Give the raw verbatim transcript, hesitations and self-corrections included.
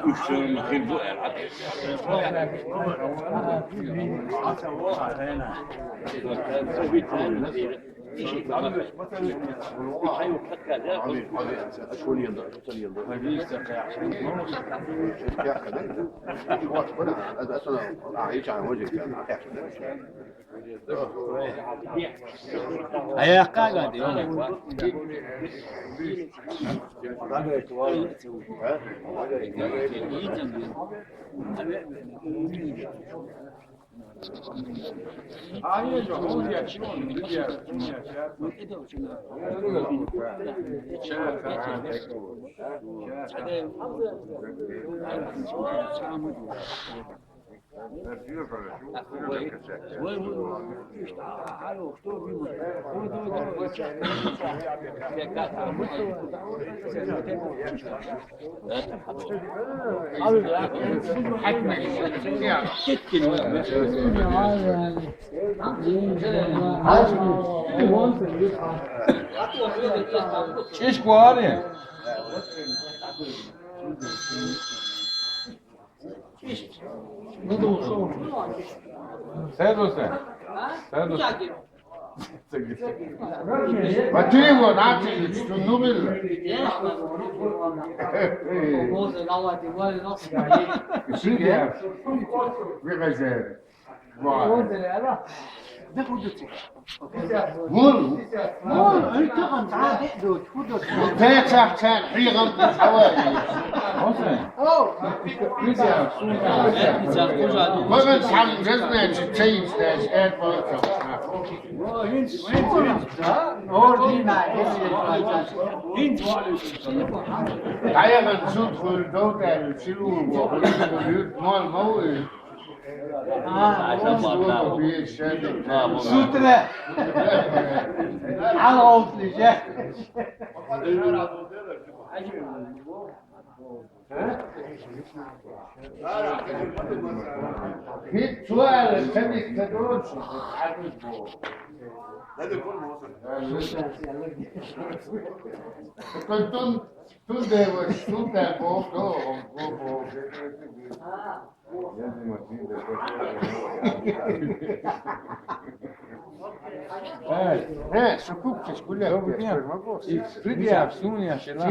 Üç sene mahir bu el. Ayakka geldi. Чеш гуаре. Сервисе. Сервисе. Ватири во наци, што нубил. Сидя. Вигазер. Вун. Вун, ой, таган, да, да, да, да. Тэ чах чах, хигам, хава. Ваган сам, жезне, чи, чей, чей, чей, Таяган суд хөл, дов, да, чилу, мол, мол. Сутре. Алгъа. Хит суал, сабит кадон. Кантон, тун девоч, тун девоч, тун девоч. Э, сукук, чешкуля. Добрый день. Придя, сунья, шела.